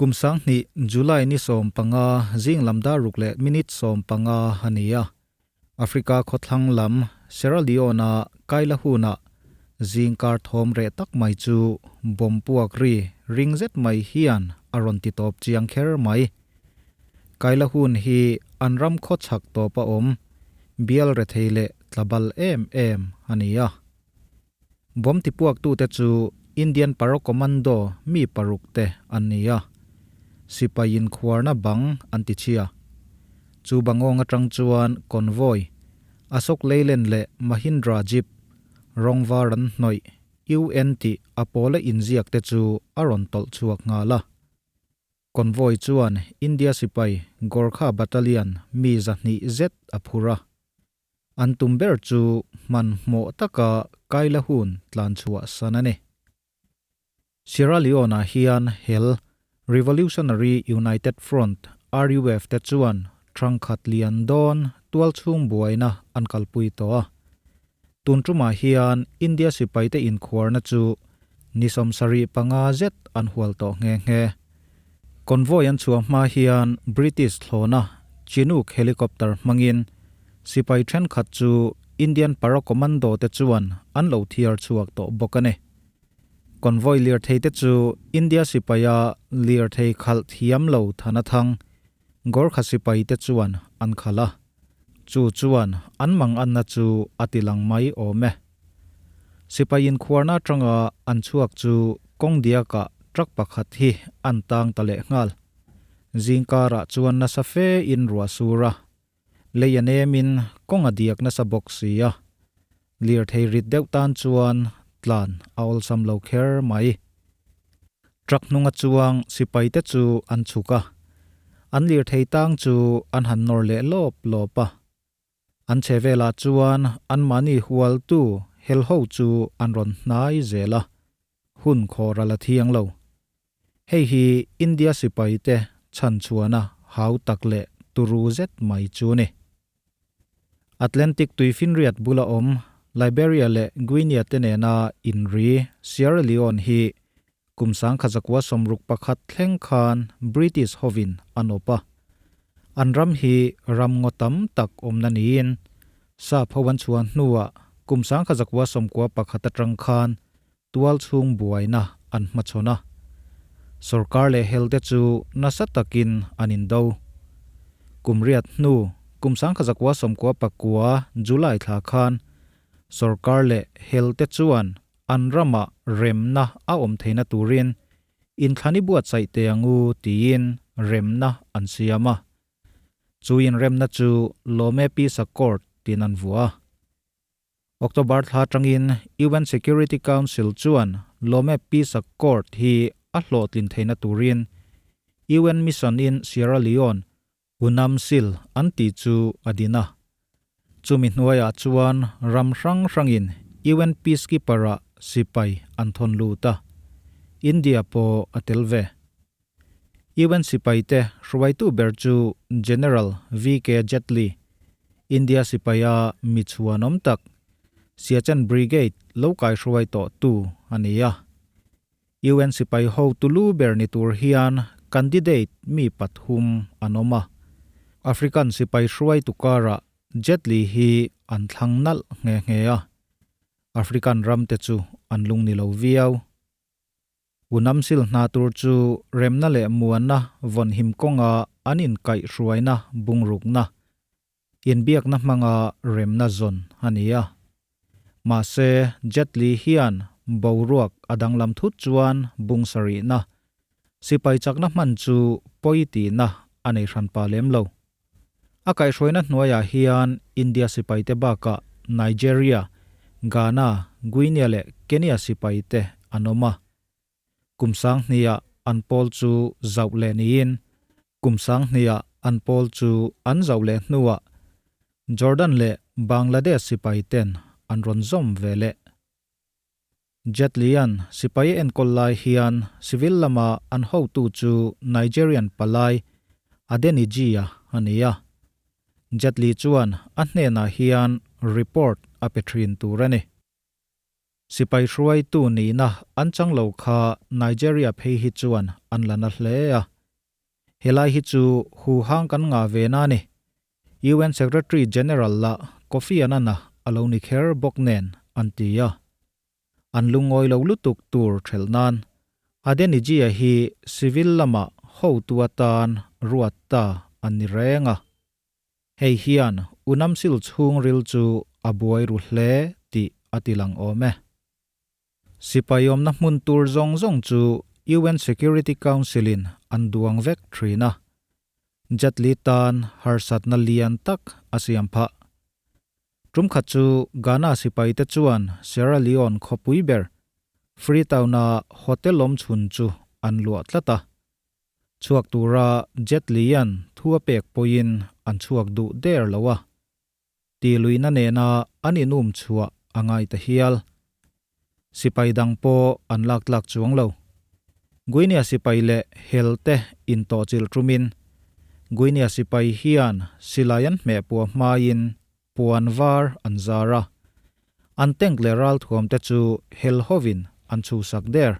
Kum 2000 July ni 15 zing lam dar ruk leh minute 15 a ni a. Africa khawthlang lam Sierra Leone a Kaila huna zing kar thawm reh tak mai chu bomb puak ri ring zet mai hian a rawn ti tawp chiang kher mai. Kaila hun hi an ram khawchhak tawp a awm bial rethei leh tlabal em em a ni a. Bomb tipuaktute chu Indian Para Commando mi paruk te an ni a, sipai inkhuarna bang an ti chhia. Chu bangawng atang chuan convoy, Ashok Leyland leh Mahindra Jeep rawng var an hnawih UN tih a pawla inziak te chu a rawn tawlh chhuak nghal a. Convoy chuan India sipai Gorkha Battalion mi 200 zet a phur a. An tum ber chu hmanhmawh taka Kaila hun tlan chhuah san a ni. Sierra Leone-ah hian hel Revolutionary United Front, RUF, te chuan thangkhat lian dawn tualchhung buaina an kalpui tawh a. Tun tumah hian India sipaite inkhuarna chu ni 75 zet an hual tawh nghe nghe. Convoy an chhuah hma hian British thlawna Chinook helicopter hmangin sipai thenkhat chu Indian Para Commando te chuan an lo thiar chhuak tawh bawk a ni. Convoy lirthei te chu India sipaia lirthei khalh thiam lo thana thang Gorkha sipai te chuan an khalh a, chu chuan an mang anna chu a ti lang mai awm e. Sipai inkhuarna atanga an chhuak chu kawng diakah truck pakhat hi an tang ta leh nghal. Zingkarah chuan nasa fe in ruah sur a, lei a nemin kawng a diak nasa bawk si a, lirthei rit deuh tan chuan tlan a awlsam lo kher mai. Truck hnunga chuang sipai te chu an chhuk a, an lirthei tang chu an han nawr leh lawp lawp a. An che velah chuan anmahni hualtu helho chu an rawn hnai zel a, hun khawhral a thiang lo. Hei hi India sipaite chhanchhuahna hau tak leh turu zet mai chu a ni. Atlantic tuifinriat bula awm Liberia leh Guinea te nena inri Sierra Leone hi kum 1961 thleng khan British hovin an awp a. An ram hi ram ngaw tam tak awmna niin sap ho an chhuah hnuah kum 1991 atang khan tual chhung buaina an hmachhawn a. Sorkar leh hel te chu nasa takin an indo. Kum riat hnu kum 1999 July thla khan sorkar leh hel te chuan an ramah remna a awm theihna turin inthlani buatsaih te angu tiin remna an siam a. Chu inremna chu Lome Peace Accord tiin an vuah a. October thla atangin UN Security Council chuan Lome Peace Accord hi a hlawhtlin theihna turin UN Mission in Sierra Leone UNAMSIL an tih chu a din a. Chumi hnuaiah chuan ram hrang hrangin UN Peacekeeper-ah sipai an thawn lut a, India pawh a tel ve. UN sipaite hruaitu ber chu General VK Jetley, India sipaia mi chhuanawm tak, Siachen Brigade lo kaihruai tawhtu a ni a. UN sipai hotu lu ber ni tur hian candidate mi pathum an awm a. African sipai hruaitu karah Jetley hi an thlang nalh nghe nghe a. African ram te chu an lung ni lo viau. Unamsil hna tur chu remna leh muanna vawn him kawnga an inkaihhruaina bungrukna, inbiakna hmanga remna zawn a ni a. Mahse, Jetley hian boruak a danglam thut chuan bung sarihna, sipai chakna hman chu pawi tihna a nei hranpa lem lo. A kaihhruaina hnuaiah hian India sipaite bakah Nigeria, Ghana, Guinea leh Kenya sipaite an awm a. Kum 2000-ah an pawl chu zauh leh niin, kum 2000-ah an pawl chu an zauh leh hnuah Jordan leh Bangladesh sipai ten an rawn zawm ve leh. Jetley-a'n sipai a enkawl lai hian civil lama an hotu chu Nigerian palai Adeniji-a a ni a. Jetley chuan a hnenah hian report a pe thin tur a ni. Sipai hruaitu nihna an chang lo kha Nigeria phei hi chuan an la na hle a. Helai hi chu huhang kan ngah ve na ni. UN Secretary General lah Kofi Annan-a a lo ni kher bawk nen an ti a. An lungawi lo lutuk tur thelh nan Adeniji-a hi civil lama hotu atan ruat ta an ni reng a. Hei hian Unamsil chhungril chu a buai ru hle tih a ti lang awm e. Sipai awmna hmun tur zawng zawng chu UN Security Council-in an duang vek thin a. Jatli tan harsatna lian tak a siam phah. Tum khat chu Ghana sipaite chuan Sierra Leone khawpui ber Freetown-a hotel awm chhun chu an luah tlat a. Chhuak tura Jet Li-a'n thu a pek pawhin an chhuak duh der lo a. Ti luihna nena an inum chhuah a ngai ta hial. Sipai dang pawh an lak tlak chuang lo. Guinea sipai leh hel te intawhchilh tumin Guinea sipai hian silai an hmeh puah hmain puan var an zar a. An tank leh ralthuam te chu hel hovin an chhuhsak der.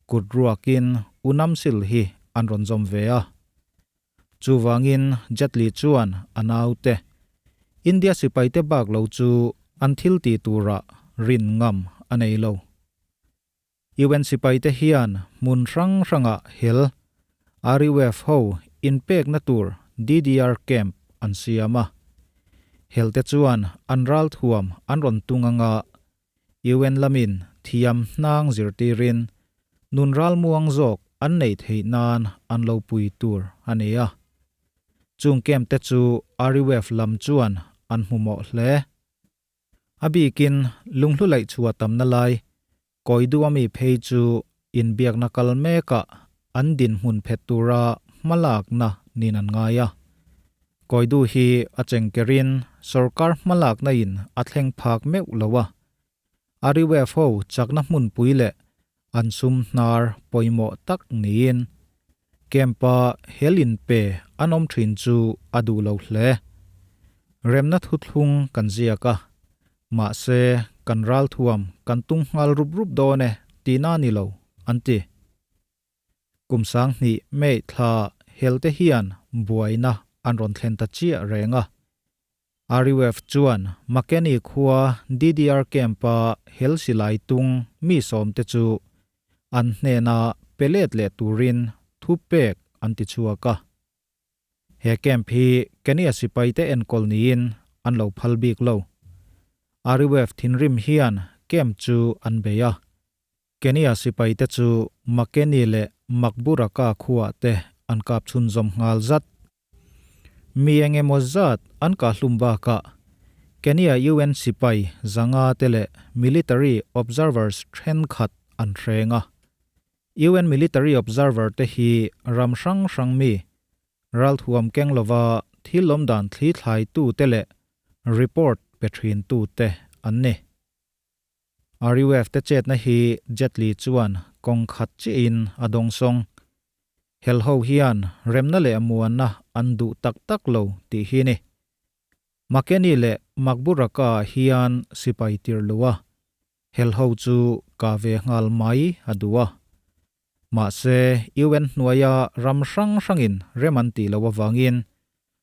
Kut ruakin Unamsil hi an rawn zawm ve a. Chuvangin Jatli chuan a naute, India sipaite bak lo chu an thil tih turah rin ngam a nei lo. UN sipaite hian hmun hrang hrangah hel RUF ho inpekna tur DDR camp an siam a. Helte chuan an ralthuam an rawn tung anga UN lamin thiam hnang zirtirin nun ralmuang zawk an neih theih nan an lo pui tur a ni a. Chung camp te chu RUF lam chuan an hmu mawh hle. A bikin lunghlu laih chhuah tamna lai Kawidu ami phei chu inbiakna kal mekah an dinhmun phet tura hmalakna niin an ngai a. Kawidu hi a chengkerin sorkar hmalakna in a thleng phak meuh lo a. RUF ho chakna hmunpui leh an sum hnar pawimawh tak niin camp-a hel inpe an awm thin chu a duh lo hle. Remna thuthlung kan ziak a, Mahse, kan ralthuam kan tung nghal rup rup dawn e tihna a ni lo, an ti. Kum 2000 May thla helte hian buaina an rawn thlen ta chiah reng a. RUF chuan Makeni khua DDR camp-a hel silai tung mi sawmte chu an hnena pe let leh turin thupek an ti chhuak a. He camp hi Kenya sipaite enkawl niin an lo phal bik lo. RUF thinrim hian camp chu an bei a. Kenya sipaite chu Makeni leh Makburaka khuah te an kap chhunzawm nghal zat. Mi eng emaw zat an kah hlum bakah Kenya UN sipai zanga te leh military observers thenkhat an hreng a. UN Military Observer te hi ram hrang hrang mi, ralthuam keng lova thil awm dan thli thlai tu te leh report pe thin tu te an ni. RUF te chetna hi Jetli chuan kawng khat chiahin a dawngsawng. Hel ho hian remna leh muanna an duh tak tak lo tih hi ni. Makeni leh Makburaka ah hian sipai tirh lo a, Hel ho chu ka ve nghal mai a duh a. Mahse, UN hnuaia ram hrang hrangin rem an tih loh avangin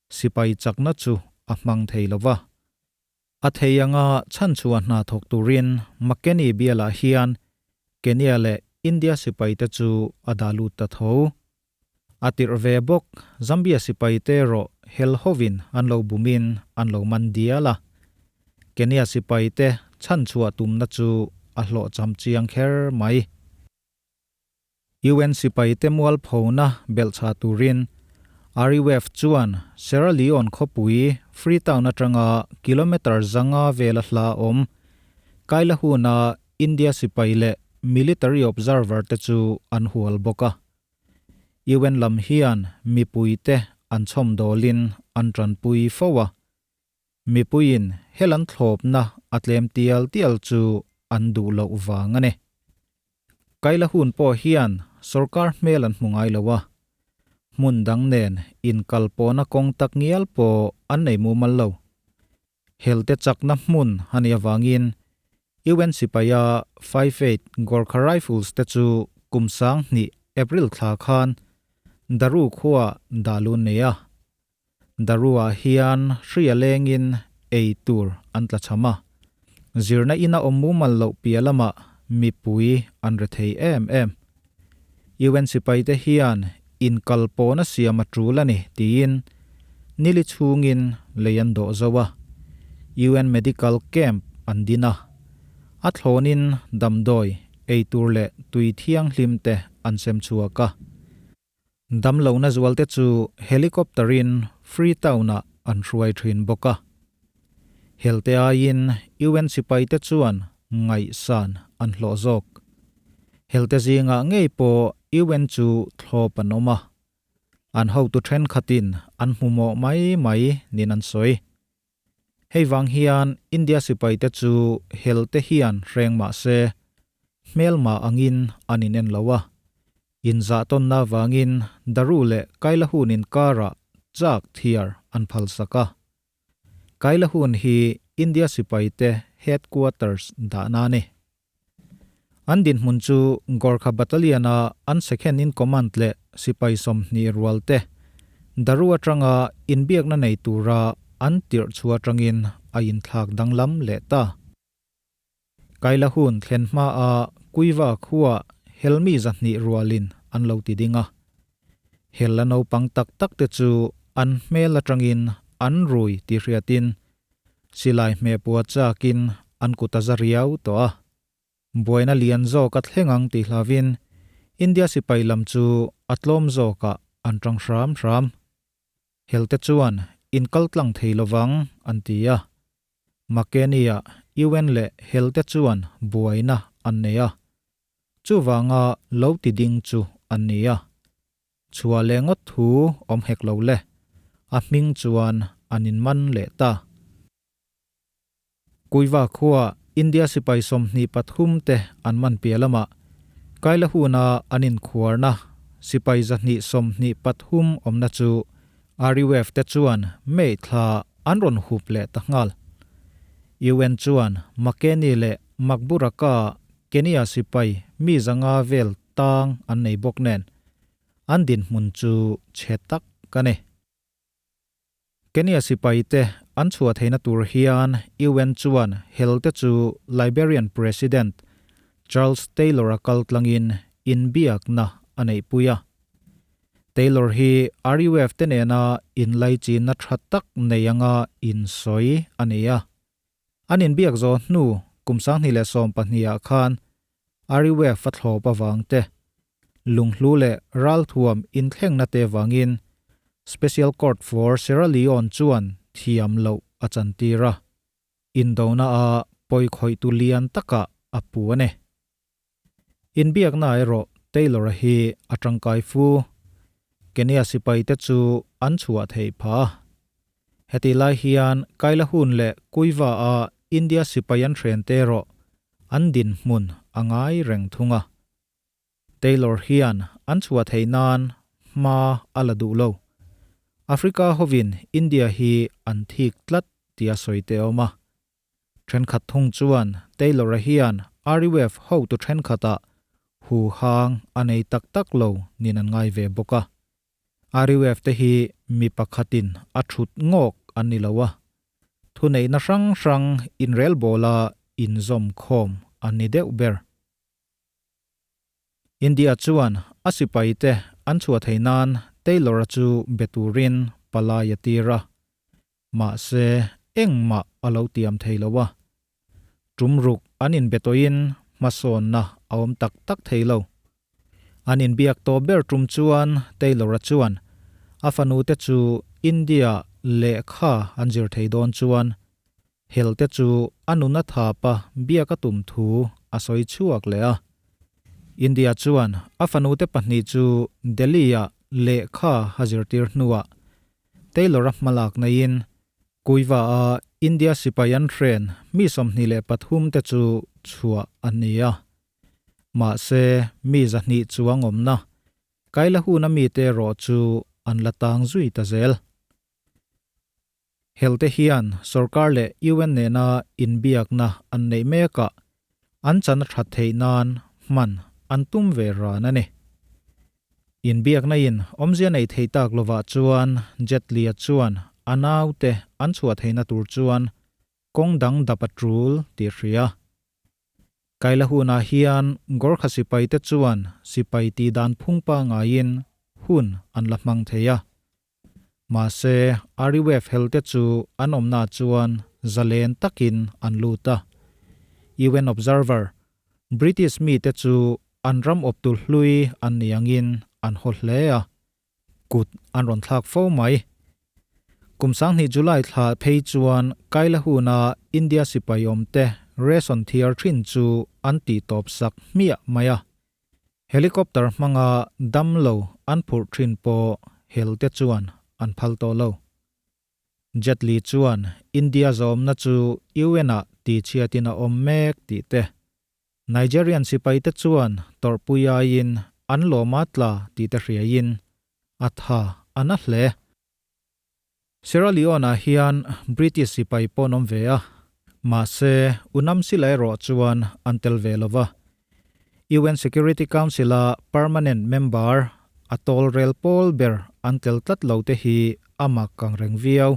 sipai chakna chu a hmang thei lo va. A thei anga chhanchhuah hna thawk turin Makeni bialah hian Kenya leh India sipaite chu a dah lut ta tho. A tirh ve bawk, Zambia sipaite erawh hel hovin an lo bumin an lo man dial a. Kenya sipaite chhanchhuah tumna chu a hlawhcham chiang kher mai. UN sipaite mualphona belhchhah turin RUF chuan Sierra Leone khawpui Freetown atanga kilometre 500 vela hla awm Kailahuna India sipai leh military observer te chu an hual bawk a. UN lam hian mipuite an chhawmdawlin an tanpui fo a. Mipuiin hel an thlawpna a tlem tial tial chu an duh loh vang a ni. Kaila hun pawh hian sorkar hmel an hmu ngai lo a. Hmun dang nen inkalpawhna kawng tak ngial pawh an nei mumal lo. Helte chakna hmun a nih avangin UN sipaia 58 Gorkha Rifles te chu kum 2000 April thla khan Daru khua dalu neia. Darua hian hria lengin ei tur an tla chama. Zirna ina awm mumal lo pialama mipui an rethei em em. UN sipai te hian in kalpawna siam a tul ani tiin nili chungin leian do zowa. UN Medical Camp an dina. A thlonin damdoi ei tur le tui thiang hlim te an sem chuaka. Dam lo na zual te chu helicopterin Freetown a an hruai thin boka. Helte aiin UN sipai te chuan ngai san an hlo zawk. Helte zinga ngei po UN chu thlop an awm a. An hotu thenkhatin an hmuhmawh mai mai nin an sawi. Hei vang hian India sipai te chu helte hian hreng mah se hmelma angin an inen lo a. Inzah tawnna vangin Daru leh Kailahun inkara chak thiar an phal sak a. Kailahun hi India sipai te headquarters dahna a ni. An dinhmun chu Gorkha Battalion a an second in command leh sipai 20 rual te Daru atanga inbiakna nei tura an tirh chu atangin a inthlak danglam leh ta. Kailahun thlen hma a Kuiva khua helmi 200 rualin an lo ti ding a. Hel la naupang tak tak te chu an hmel atangin an rui ti hriatin silai hme pua chakin an kuta za riau to a. Buaina lian zawk a thlengang ti hlavin India sipai lam chu a tlawm zawka an tang hram hram. Helte chuan in kal tlang thei lovang an ti a. Makenia UN le helte chuan buaina an nei a. Chuwanga lo ti ding chu an ni a. Chua le ngot thu awm hek lo le. A hming chuan an in man le ta. Kuiva khua India sipai 23 te an man pialama. Kailahuna an in khuarna sipai 123 awmna chu RUF te chuan mei thla an rawn hup leh ta nghal. UN chuan Makeni leh Makburaka Kenya sipai mi 500 vel tang an nei bawk nen. An din hmun chu chhe tak ka ni. Kenya sipai te an chhuah theihna tur hian UN chuan hel te chu Liberian President Charles Taylor a kal tlangin inbiakna a neih pui a. Taylor hi RUF te nena inlai chinna tha tak nei anga insawi a ni a. An inbiak zo hnu kum 2012 ah khan RUF a thlawp awang te. Lunghlu leh ralthuam inthlengna te wangin Special Court for Sierra Leone chuan thiam lo a chantira. Indona a poi khoi tu lian taka a pu ane. Inbiakna ero Taylor hi atangkai fu. Kenya sipai te chu an chhuah thei pha. Heti lai hian Kailahun leh Kuiva a India sipai an hren te ro an din hmun angai reng thunga. Taylor hian an chhuah thei nan ma ala du lo. Africa hovin India hi an thik tlat tia soite oma. Thenkhat thung chuan Taylor a hian RUF ho tu thenkhata hu hang anei tak tak lo nin an ngai ve boka. RUF te hi mi pakhatin a thut ngok an ni lowa. Thu nei na hrang hrang in rel bola in zom khom an ni deuh ber. India chuan a sipai te an chhuah thei nan Taylor a chu beturin palai a tira. Ma se engma alo tiam thei lowa. Tumruk an in betoin mason na awm tak tak thei lo. An in biak to ber tum chuan Taylor a chuan a fanu te chu India le kha an zir thei dawn chuan hel te chu anuna tha pa biak a tum thu a sawi chuak le a. India chuan a fanu te pahnih chu Delhi a le kha hazir tir hnuwa Taylor a hmalak na in Kuiva a India sipai an hren mi 23 te chu chua an ni a. Ma se mi 200 chuang awm na Kailahuna mi te ro chu an latang zui ta zel. Helte hian sarkar le UN nena inbiakna an nei meka. An chan a that theih nan hman an tum ve ran a ni. Inbiakna in awmzia nei thei tak lovah chuan Jetli-a chuan a naute an chhuah theihna tur chuan kawng dang dap a tul tih hria. Kaila hunah hian Gorkha sipaite chuan sipai tih dan phung pangaiin hun an la hmang thei a. Mahse, RUF helte chu an awmnaah chuan zalen takin an lut a. UN Observer, British mite chu an ram awptu hlui an ni angin an haw hle a. Kut an rawn thlak fo mai. Kum sanghnih July thla phei chuan Kaila huna India sipai awmte ration thiar thin chu an tih tawp sak hmiah mai a. Helicopter hmanga damlo an phurh thin pawh helte chuan an phal tawh lo. Jaitley chuan India zawmna chu UN-ah tihchhiatin a awm mek tih te, Nigerian sipaite chuan tawrhpui aiin an lawm a tla tih te hriaiin a tha a na hle. Sierra Leone-ah hian British sipai pawh an awm ve a, mahse Unam sila erawh chuan an tel ve lo va. UN Security Council-a permanent member a tawlrel pawl ber an tel tlat lo te hi a mak kang reng viau.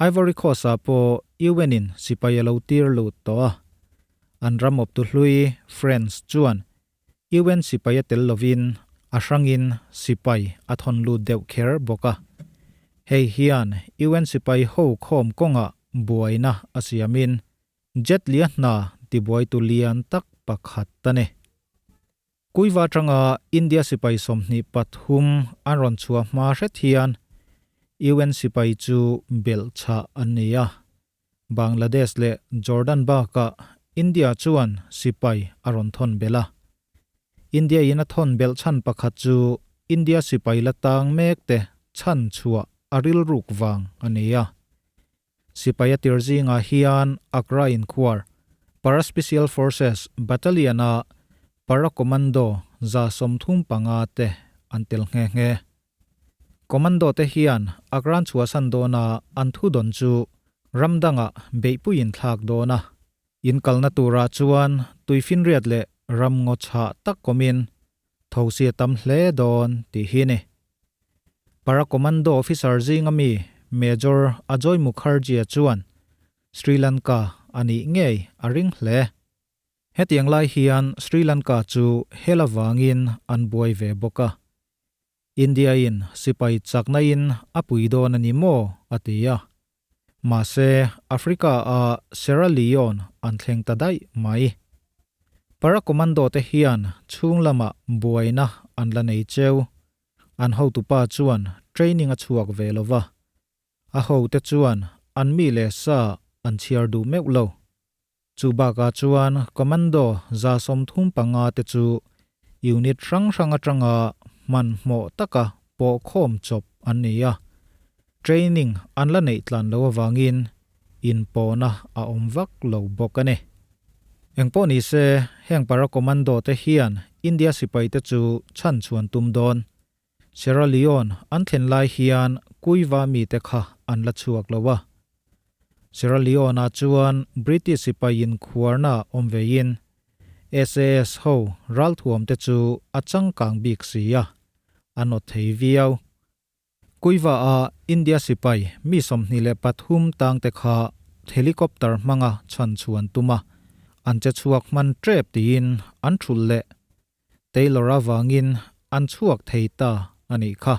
Ivory Coast-ah pawh UN-in sipai a lo tir lut tawh a. An ram awptu hlui France chuan UN sipai a tel lovin a hrangin sipai a thawn lut deuh kher bawk a. Hei hian UN sipai ho khawm kawngah buaina a siamin Jet lia hna tibuaitu lian tak pakhat a ni. Kuiva atanga India sipai 23 an rawn chhuah hma hret hian UN sipai chu belh chhah an ni a. Bangladesh leh Jordan bakah India chuan sipai a rawn thawn belh a. India in a thawn belh chhan pakhat chu India sipai la tang mek te chhan chhuah a rilruk vang a ni a. Sipai a tir zingah hian Agra inkhuar Para Special Forces Battalion-a Para Commando 35 te an tel nghe nghe. Commando te hian Agra an chhuahsan dawna an thu dawn chu ram dangah beihpui in thlak dawn a. In kalna turah chuan tuifinriat leh ram ngaw chhah tak kawmin thosi a tam hle dawn tih hi a ni. Para Commando officer zinga mi Major Ajoy Mukherjee chuan Sri Lanka a nih ngei a ring hle. Hetiang lai hian Sri Lanka chu hel avangin an buai ve bawk a. India-in sipai chakna-in a pui dawn a ni maw? a ti a. Mahse, Africa-a Sierra Leone an thleng ta daih mai. Para Commando te hian chhung lamah buaina an la nei cheu. An hotupa chuan training a chhuak ve lo va. A hote chuan an mi leh sa an chhiar duh meuh lo. Chu bakah chuan Commando 35 te chu unit hrang hrang atanga hmanhmawh taka pawhkhawm chawp an ni a, training an la neih tlan loh avangin inpawhna a awm vak lo bawk a ni. Engpawh ni se, heng para commando te hian India sipaite chu chhanchhuan tum dawn. Sierra Leone an thlen lai hian Kuiva mite kha an la chhuak lo a. Sierra Leone-ah chuan British sipai inkhuarna awm veiin SAS ho ralthuamte chu a changkang bik si a, a nawt thei viau. Kuiva-a India sipai mi 23 tangte kha helicopter hmanga chhanchhuan tum a, an che chhuak hman tep tiin an thulh leh. Taylor avangin an chhuak thei ta a nih kha.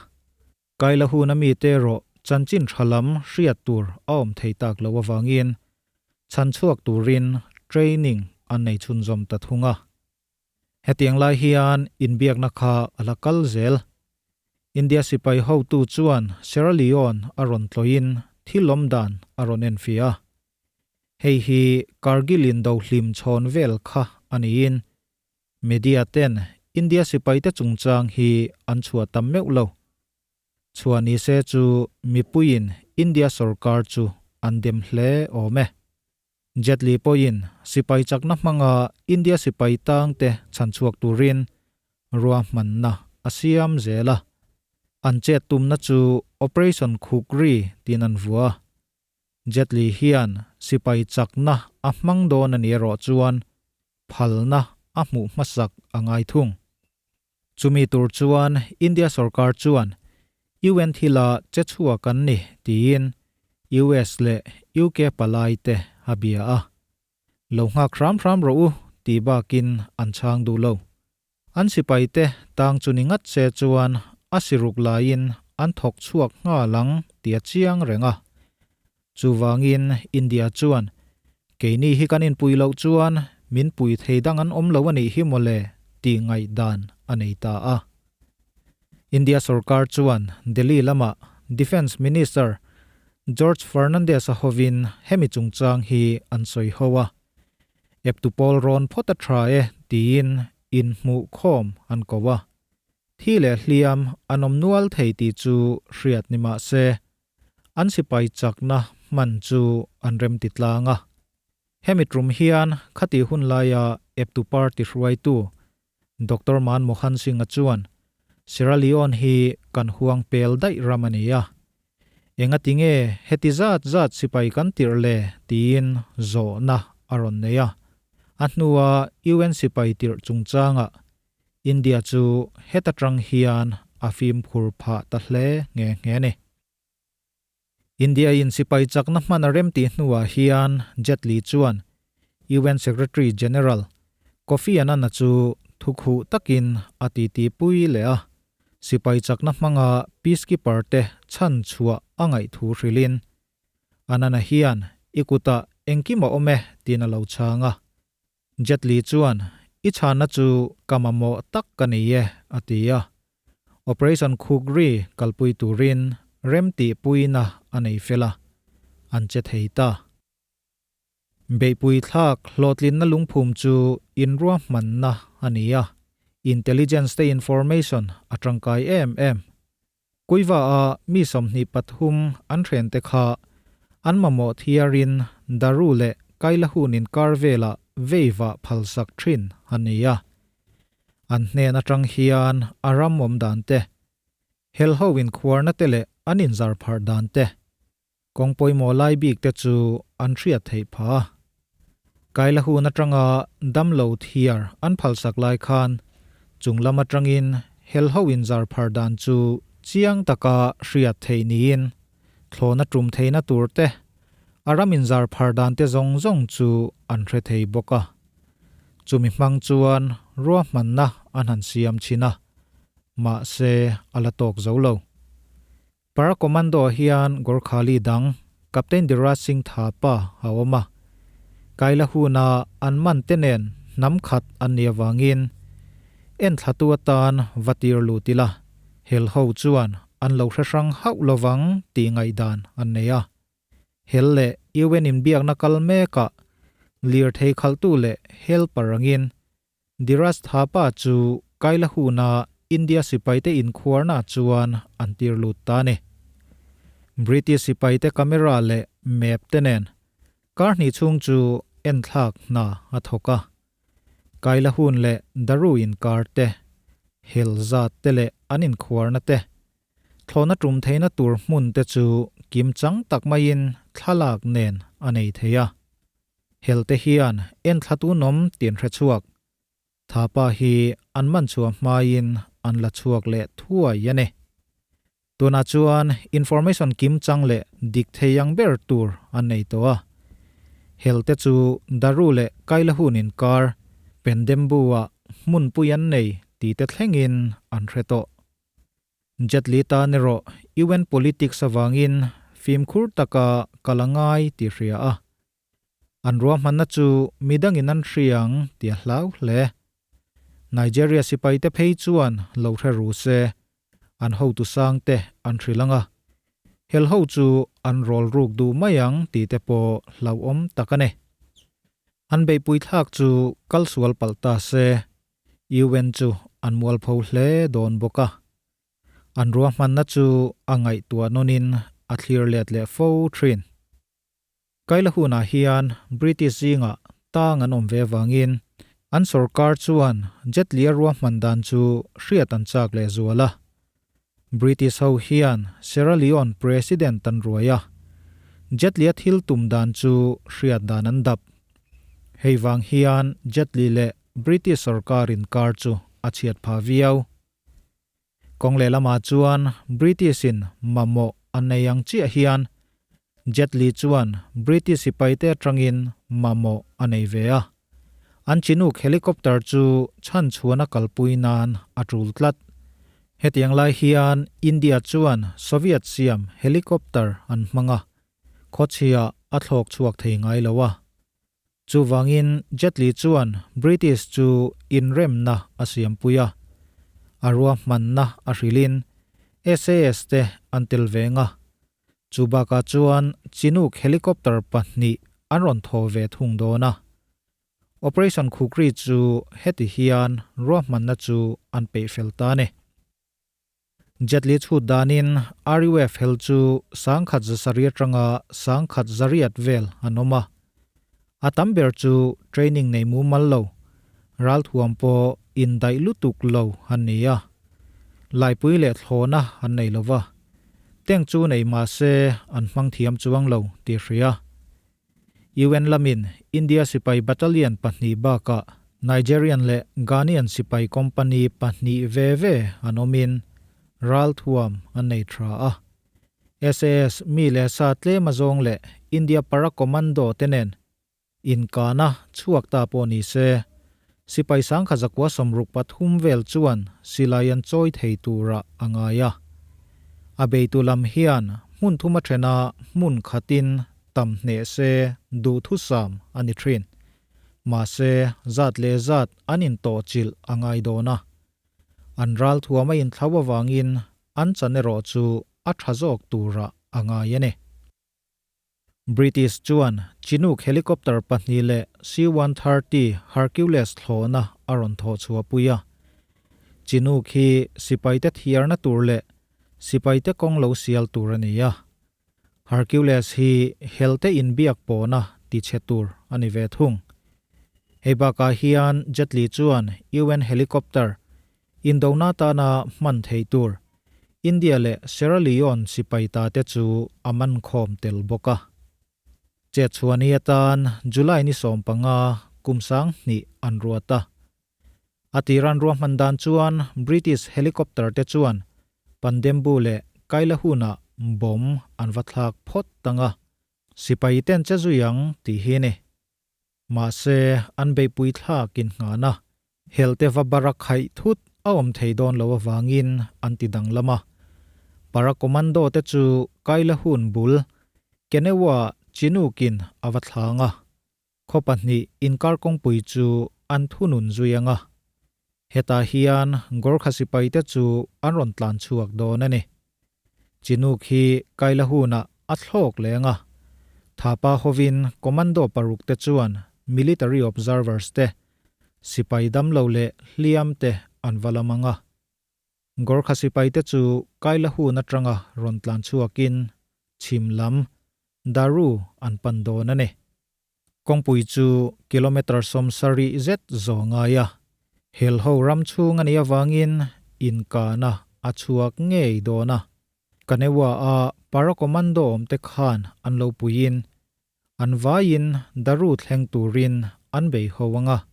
Kaila huna mite erawh chanchin tha lam hriat tur a awm thei tak loh avangin chhanchhuak turin training an nei chhunzawm ta thung a. Hetiang lai hian inbiakna kha a la kal zel. India sipai hotu chuan Sierra Leone a rawn tlawhin thil awm dan a rawn enfiah a. Hei hi Kargil in do hlim chhawn vel kha a niin media ten India sipaite chungchang hi an chhuah tam meuh lo. Chhuah ni se chu mipuiin India sorkar chu an dem hle awm e. Jaitley pawhin sipai chakna hmanga India sipai tangte chhanchhuak turin ruahmanna a siam zel a. An chet tumna chu Operation Khukri tiin an vua a. Jaitley hian sipai chakna a hmang dawn a ni erawh chuan. phalna a hmuh hmasak a ngai thung. Chumi tur chuan India sorkar chuan UN thila che chhuak an ni tiin US leh UK palai te a bia a. Lo nghak hram hram rawh u tih bakin an chhang duh lo. An sipai te tang chu ni ngat se chuan a siruk laiin an thawk chhuak nghal ang tih a chiang reng a. Chuvangin India chuan keini hi kan inpui loh chuan min pui thei dang an awm lo a nih hi mawle tih ngaihdan a nei ta a. India sorkar chuan Delhi lamah Defence Minister George Fernandes-a hovin hemi chungchang hi an sawi ho a. Eptu pawl rawn phawt a tha e tiin inhmuh khawm an ko a. Thi leh hliam an awm nual thei tih chu hriat ni mah se, an sipai chakna hman chu an remti tlang a. Hemi tum hian khati hun laia eptu party hruaitu Doctor Man Mohan Singh-a chuan, Sierra Leone hi kan huang pel daih ram a ni a. Engati nge heti zat zat sipai kan tirh le tiin zawhna a rawn nei a. A hnua UN sipai tirh chungchangah India chu heta tang hian a fimkhur phah ta hle nghe nghe a ni. India in sipai chakna hman a rem tih hnuah hian Jaitley chuan UN Secretary General Kofi Annan-a chu thukhuh takin a titi pui leh a, sipai chakna hmanga peacekeeper te chhan chhuah a ngaih thu hrilhin Annan-a hian i kutah engkim a awm e tiin a lo chhang a. Jaitley chuan, I chhanna chu ka mamawh tak ka nei e, a ti a. Operation Khukri kalpui turin remtihpuina a nei fel a, an che thei ta. Beihpui thlak hlawhtlinna lungphum chu inruahmanna a ni a, intelligence te information a tangkai em em. Kuiva a mi 23 an hren te kha an mamawh thiarin Daru leh Kailahun inkar velah veiva phalsak thin a ni a. An hnen atang hian a ram awm dan te, hel ho inkhuarna te leh an inzar pharh dan te, kawng pawimawh lai bik te chu an hriat theih phah a. Kailahun atanga damlo thiar an phalsak lai khan chung lam atangin hel ho inzar pharh dan chu chiang taka hriat theih niin thlawhna tum theihna tur te, a ram inzar pharh dan te zawng zawng chu an hre thei bawk a. Chumi hmang chuan ruahmanna an han siam thin a, mahse a la tawk zo lo. Para Commando hian Gorkhali dang Captain Dhiraj Singh Thapa a awm a, Kaila huna an man te nen hnam khat an nih avangin enthlatu atan va tir lut ila, hel ho chuan an lo hre hrang hauh lovang tih ngaihdan an nei a. Hel leh UN inbiakna kal mekah lirthei khalhtu leh helper angin Dhiraj Thapa chu Kaila huna India sipaite inkhuarna chuan an tir lut ta a ni. British sipaite camera leh map te nen kar hnih chhung chu enthlak hna a thawk a. Kaila hun leh Daru inkar te, hel zat te leh an inkhuarna te Thlawhna tum theihna tur hmun te chu kim chang tak maiin thlalak nen a nei thei a. Hel te hian enthla tunawm tin hre chhuak. Thapa hi an man chhuah hmain an la chhuak leh thuai a ni. Tunah chuan information kim chang leh dik thei ang ber tur an nei tawh a. Hel te chu Daru leh Kailahun inkar Pendembu-ah hmunpui an nei tih te thlengin an hre tawh. Jaitley tan erawh UN politics avangin fimkhur taka kal a ngai tih hria a. An ruahmanna chu midangin an hria ang tih a hlau hle. Nigeria sipaite phei chuan lo hre ru se, an hotu sangte an hrilh ang a. Hel ho chu an rawl ruk duh mai ang tih te pawh hlauhawm tak a ni. An beihpui thlak chu kal sual palh ta se, UN chu an mualpho hle dawn bawk a. An ruahmanna chu a ngaihtuah nawnin a thlir let leh fo thin. Kaila hunah hian British zingah tang an awm ve avangin an sorkar chuan Jaitley-a ruahman dan chu hriat an chak leh zual a. British ho hian Sierra Leone President an ruai a, Jaitley-a thil tum dan chu hriat dan an dap. Hei vang hian Jaitley leh British sorkar inkar chu a chhiat phah viau. Kawng lehlamah chuan British in mamawh an nei ang chiah hian Jaitley chuan British sipaite atangin mamawh a nei ve a. An Chinook helicopter chu chhanchhuahna kalpui nan a tul tlat. Hetiang lai hian India chuan Soviet siam helicopter an hmang a, khawchhia a thlawk chhuak thei ngai lo a. Chuvangin Jaitley chuan British chu inremna a siampui a, a ruahmanna a hrilhin SAS te an tel veng a. Chu bakah chuan Chinook helicopter pahnih an rawn thaw ve thung dawn a. Operation Khukri chu heti hian ruahmanna chu an peih fel ta a ni. Jaitley chhut danin RUF hel chu 1070 atanga 1800 vel an awm a. A tam ber chu training nei mumal lo, ralthuam pawh indaih lutuk lo an ni a. Laipui leh thlawhna an nei lo va, tank chu nei mah se an hmang thiam chuang lo tih hria. UN lamin India sipai battalion pahnih bakah Nigerian leh Ghanaian sipai company pahnih ve ve an awmin ralthuam an nei tha a. SAS mi leh sa tlem azawng leh India para commando te nen inkana chhuak ta pawh ni se, sipai 1163 vel chuan silai an chawi thei turah a ngai a. A beitu lam hian hmun thuma thena hmun khatin tam hneh se duhthusam a ni thin. Mahse, zat leh zat an intawhchilh a ngai dawn a. An ralthuam a inthlau avangin an chan erawh chu a tha zawk turah a ngai a ni. British chuan Chinook helicopter pahnih leh C-130 Hercules thlawhna a rawn thawh chhuahpui a. Chinook hi sipaite thiarna tur leh sipaite kawng lo sial tur a ni a. Hercules hi helte inbiak pawhna tichhe tur a ni ve thung. Hei bakah hian Jaitley chuan UN helicopter indona tana hman thei tur India leh Sierra Leone sipai ta te chu a man khawm tel bawk a. Chetchhuani atan July ni 15 kum 2000 an ruat a. A tiran ruahman dan chuan British helicopter te chuan Pandembu leh Kailahuna bomb an va thlak phawt tang a, sipai ten che zui ang tih hi ni. Mahse, an beihpui thlakin nghahna helte va bara khaih thut a awm thei dawn lo avangin an ti danglam a. Para commando te chu Kailahun bul Kenewa Chinook-in a va thlang a. Khaw pahnih inkar kawngpui chu an thunun zui ang a, hetah hian Gorkha sipaite chu an rawn tlan chhuak dawn a ni. Chinook hi Kaila hunah a thlawk leng a, Thapa hovin commando paruk te chuan military observers te, sipai damlo leh hliam te an va lam ang a. Gorkha sipaite chu Kaila hun atanga rawn tlan chhuakin chhim lam Daru an pan dawn a ni. Kawngpui chu kilometre 70 zet zawh ngai a, helho ram chhung a nih avangin inkahna a chhuak ngei dawn a. Kanewa a para commando awmte khan an lo puiin an vaiin Daru thleng turin an bei ho ang a.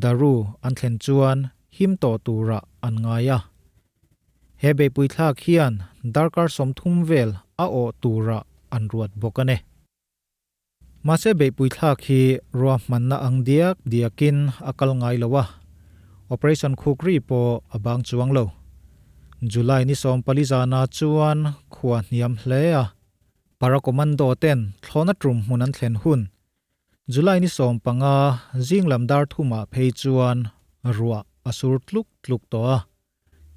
Daru an thlen chuan him tawh turah an ngai a. He beihpui thlak hian darkar 30 vel a awh turah an ruat bawk a ni. Mahse beihpui thlak hi ruahmanna ang diak diakin a kal ngai lo a, Operation Khukri pawh a bang chuang lo. July ni 14 zana chuan khua hniam hle a, para commando ten thlawhna tum hmun an thlen hun July ni 15 zing lam dar thumah phei chuan ruah a sur tluk tluk tawh a.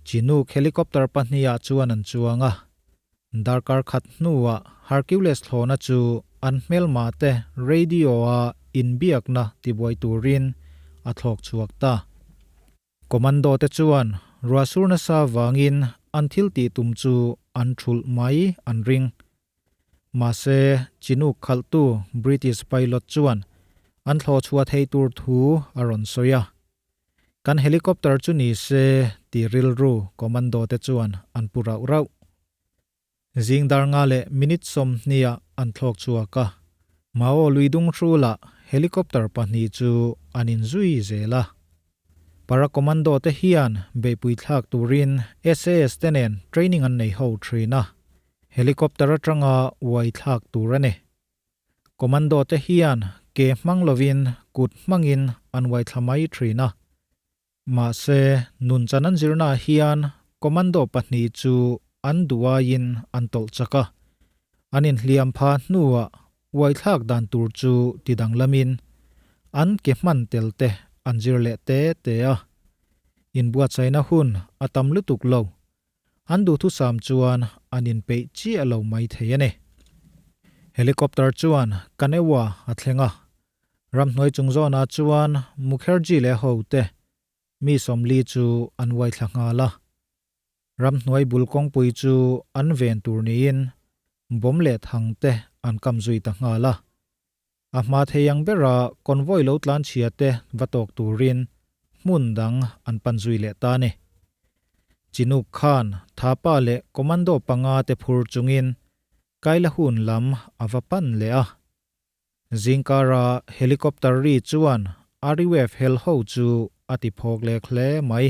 Chinook helicopter pahniha chuan an chuang a. Darkar khat hnuah Hercules thlawhna chu an hmelma te radio a inbiakna tibuai turin a thlawk chhuak ta. Commando te chuan ruah sur nasa vangin an thil tih tum chu an thulh mai an ring. Mahse, Chinook khalhtu British pilot chuan an thlawh chhuah thei tur thu a rawn sawi a. Kan helicopter chu ni se ti rilru commando te chuan an pu rauh rauh. Zing dar nga leh minute 20 ah an thlawk chhuak a. Mao lui dung hrulah helicopter pahnih chu an inzui zel a. Para-commando te hian beihpui thlak turin SAS te nen training an nei ho thin a, helicopter atanga uai thlak tur a ni. Commando te hian ke hmang lovin kut hmangin an uai thla mai thin a. Mahse, nunchan an zirnaah hian commando pahnih chu an duh aiin an tawlh chak a. An inhliam pha hnuah uaithlak dan tur chu ti danglamin an ke hman tel te an zir leh te te a. Inbuatsaihna hun a tam lutuk lo. An duhthusam chuan an inpeih chiah lo mai thei a ni. Helicopter chuan Kanewa a thleng a, Ramhnuai chung zawnah chuan Mukherjee leh hote mi 40 chu an uai thla nghal a. Ramhnuai bul kawngpui chu an ven tur niin bawm leh thang te an kam zui ta nghal a. A hma thei ang bera convoy lo tlan chhia te va tawk turin hmun dang an pan zui leh ta a ni. Chinuk khan Thapa leh commando panga te phur chungin Kailahun lam a va pan leh a. Zingkara helicopter ri chuan RUF hel ho chu a ti phawk lek hle mai.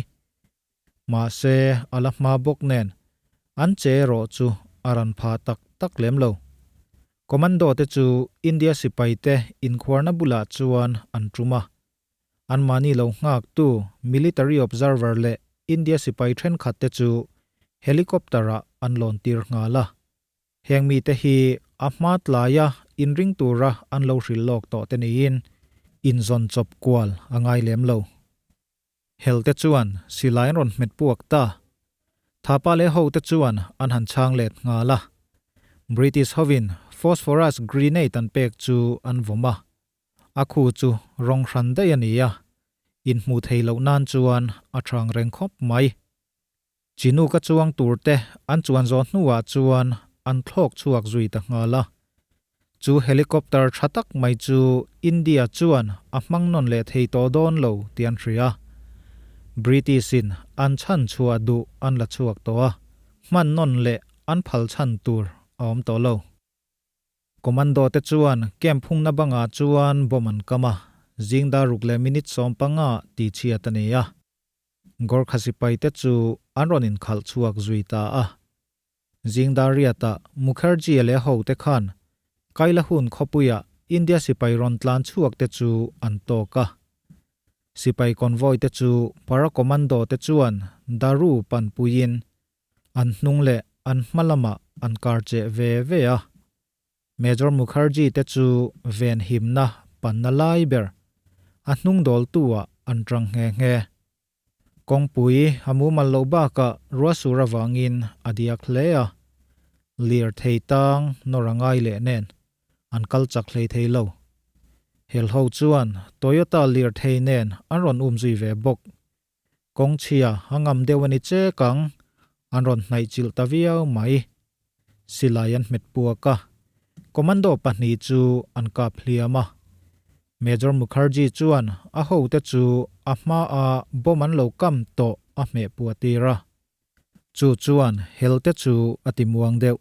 Mahse, a la hma bawk nen an che erawh chu a ran pha tak tak lem lo. Commando te chu India sipai te inkhuarna bulah chuan an tum a. Anmahni lo nghaktu military observer leh India sipai thenkhat te chu helicopter-ah an lawn tir nghal a. Heng mite hi a hma tlaia inring tura an lo hrilh lawk tawh te niin inzawn chawp kual a ngai lem lo. Hel te chuan silai an rawn hmet puak ta. Thapa leh ho te chuan an han chhang let nghal a. British hovin phosphorus grenade an pek chu an vawm a. A khu chu rawng hran daih a ni a, inhmuh theih loh nan chuan a thang reng khawp mai. Chinook-a chuang turte an chuan zawh hnuah chuan an thlawk chhuak zui ta nghal a. Chu helicopter tha tak mai chu India chuan a hmang nawn leh thei tawh dawn lo tih an hria. British-in an chhan chhuah duh an la chhuak tawh a, hman nawn leh an phal chhan tur a awm tawh lo. Commando te chuan camp hungna bangah chuan bomb an kam a, zing dar ruk leh minute 15 tih chhiat a ni a. Gorkha sipai te chu an rawn inkhalh chhuak zui ta a. Zingdar riatah Mukherjee leh ho te khan Kailahun khawpuia India sipai rawn tlan chhuak te chu an tawk a. Sipai convoy te chu para commando te chuan Daru panpuiin an hnung leh an hma lamah an kar cheh ve ve a. Major Mukherjee te chu venhimna panna lai ber a hnung dawltu ah an tang nghe nghe. Kawngpui a mumal loh bakah ruahsur avangin a diak hle a, lirthei tang nawr a ngai leh nen an kal chak hlei thei lo. Helho chuan Toyota lirthei nen an rawn um zui ve bawk. Kawngchhia a ngam deuh a ni chek ang, an rawn hnaih chilh ta viau mai. Silai an hmet puak a, commando pahnih chu an kap hliam a. Major Mukherjee chuan a hote chu a hmaa bomb an lo kam tawh a hmeh puah tir a. Chu chuan helte chu a ti muang deuh.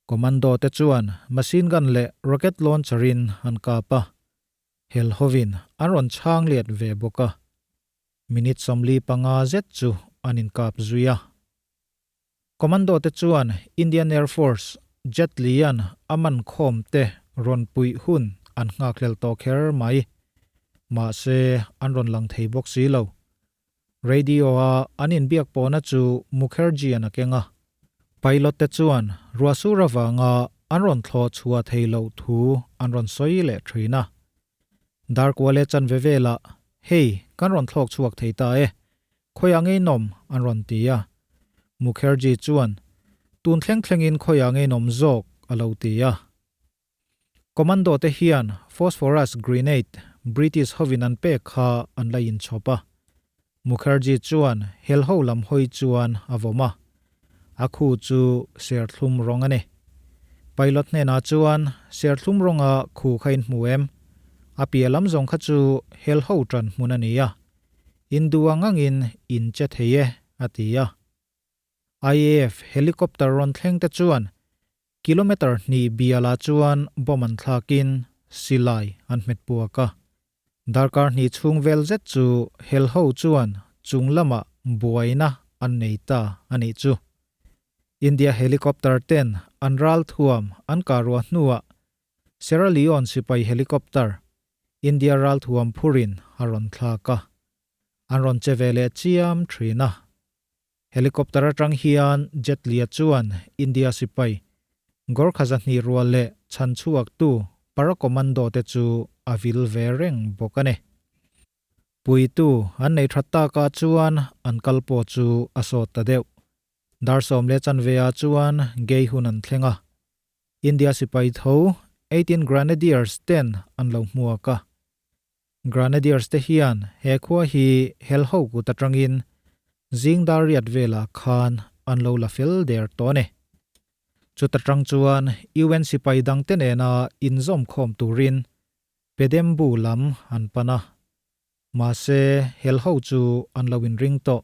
Commando te chuan machine gun leh rocket launcher in an kap a. Hel hovin an rawn chhang let ve bawk a, minute 45 zet chu an inkap zui a. Commando te chuan Indian Air Force jet lian a man khawm te rawn puih hun an nghakhlel tawh kher mai. Mahse, an rawn lang thei bawk si lo. Radio-a an inbiak pawhna chu Mukherjee-a'n a keng a. Pilot te chuan ruahsur avanga an rawn thlawh chhuah thei loh thu an rawn sawi leh thin a. Darkua leh chanve velah, Hei, kan rawn thlawk chhuak thei ta e, khawiah ngei nawm an rawn ti a. Mukherjee chuan, Tun thleng thlengin khawiah ngei nawm zawk a lo ti a. Commando te hian phosphorus grenade British hovin an pek kha an la inchhawp a. Mukherjee chuan helho lam hawi chuan a vawm a. A khu chu serthlum rawng a ni. Pilot hnenah chuan serthlum rawnga khu kha in hmu em? A piah lam zawng kha chu helho tan hmun a ni a. In duh ang angin in che thei e, a ti a. IAF helicopter rawn thleng te chuan Kilometre hnih bialah chuan bomb an thlakin silai an hmet puak a. Darkar hnih chhung vel zet chu hel ho chuan chung lamah buaina an nei ta a nih chu. India helicopter ten an ral thuam an kah ruah hnuah Sierra Leone sipai helicopter India ral thuam phurin a rawn thlak a, an rawn che ve leh chiam thin a. Helicopter atang hian jet lia chuan India sipai Gorkha zahnih rual leh chhan chhuaktu para-commando te chu a vil ve reng bawk a ni. Puitu an nei that takah chuan an kal pawh chu a sawt ta deuh. Dar 10:15 ah chuan gei hun an thleng a. India sipai tho 18 Grenadiers ten an lo hmuak a. Grenadiers te hian he khua hi hel ho kut atangin zing dar riat velah khan an lo la fel der tawh a ni. Chuta tang chuan UN sipai dangte nena inzawm khawm turin Pedembu lam an pan a. Mahse hel ho chu an lo inring tawh.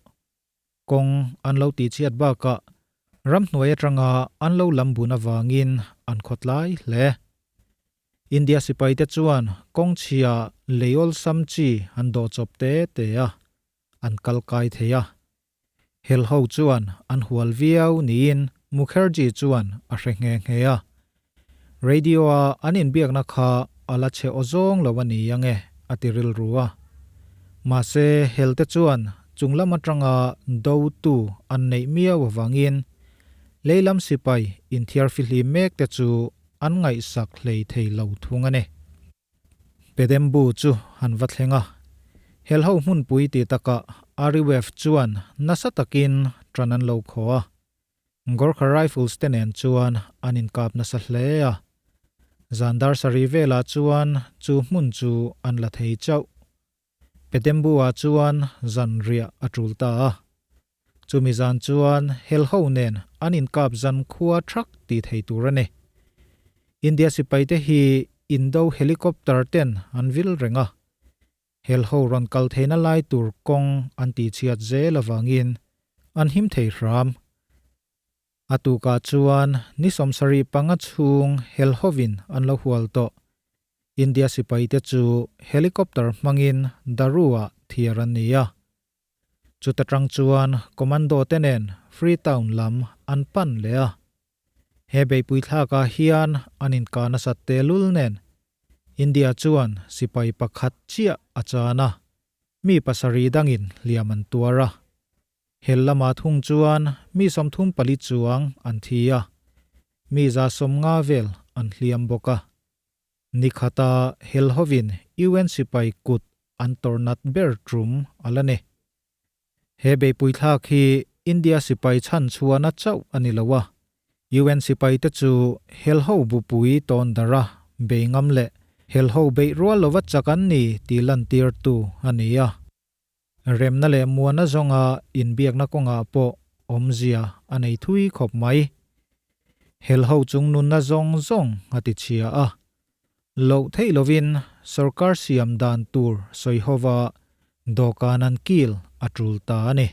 Kawng an lo tihchhiat bakah ramhnuai atanga an lo lam bun avangin an khawtlai hle. India sipaite chuan kawng chhia lei awlsam chi an dawh chawp te te a, an kal kai thei a. Hel ho chuan an hual viau niin Mukherjee chuan a hre nghe nghe a. Radio-a an inbiakna kha a la chhe aw zawng lo a ni ang e, a ti rilru a. Mahse, helte chuan chung lam atanga dotu an neih miau avangin leilam sipai inthiar fihlim mek te chu an ngaihsak hlei thei lo thung a ni. Pedembu chu an va thleng a, helho hmunpui ti takah Ariwef chuan nasa takin ṭan an lo khaw a. Gorkha Rifles te nen chuan an inkap nasa hle a, zan dar sarih velah chuan chu hmun chu an la thei chauh. Pedembu-ah chuan zan riah a tul ta a. Chumi zan chuan helho nen an inkap zan khua thak ti thei tur a ni. India sipaite hi Indo helicopter ten an vil reng a, Helho rawn kal theihna lai tur kawng an tihchhiat zel avangin an him thei hram. A tukah chuan ni 75 chhung helhovin an lo hual tawh. India sipaite chu helicopter hmangin Daru-ah thiar an ni a. Chuta tang chuan commando te nen Freetown lam an pan leh a. He beihpui thlakah hian an inkah nasat tehlul nen India chuan sipai pakhat chiah a chan a, mi pasarih dangin hliam an tuar a. Hel lamah thung chuan mi 34 chuang an thi a, mi 150 vel an hliam bawk a. Ni khata hel hovin UN sipai kut an tawrh nat ber tum a la ni. He beihpui thlak hi India sipai chhan chhuahna chauh a ni lo a, UN sipaite chu helho bupui tawn darh a bei ngam leh helho beih rual lova chak an ni tih lantirtu a ni a. Remna leh muana zawnga inbiakna kawngah pawh awmzia a nei thui khawp mai. Helho chung nunna zawng zawng a tichhia a, Loh theih lovin sorkar siam dan tur sawi hova dawhkan an kil a tul ta a ni.